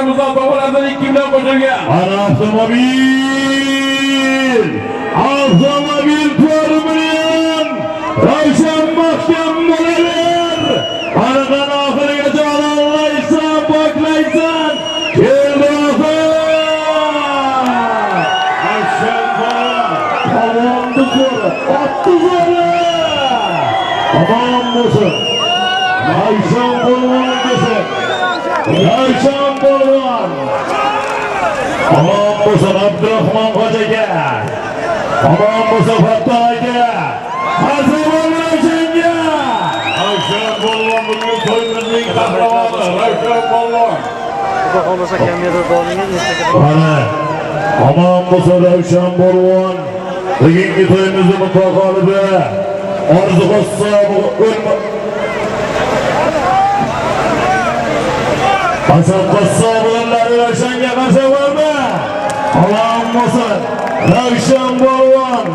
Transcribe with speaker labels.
Speaker 1: Musobaqalardan 2 bilan qo'shilgan.
Speaker 2: Ana avtomobil! Avtomobil 4 million! Ravshan mahkam bo'laver! Anadan oxirigacha ololmaysan, poklaysan! Keldi oxir!
Speaker 1: Ravshan polvon.
Speaker 2: Polvonni zo'ri, otni zo'ri! Omon bo'lsin! Ravshan polvon desin! Ravshan polvon! Omon bo'lsin Abdurahmon hoji aka! Omon bo'lsin Fattoh aka! Qarsaklar Ravshanga!
Speaker 1: Ravshan polvon bugungi to'yimizning qahramoni. Ravshan polvon.
Speaker 3: Xudo xohlasa, kamera dolinga Instagram.
Speaker 2: Mana omon bo'lsin Ravshan polvon. Bugungi to'yimizni mutlaq g'olibi Orzu Qassobov o'lma Hasan Qassobovlari Ravshanga qarshi bordi. Omon bo'lsin Ravshan polvon.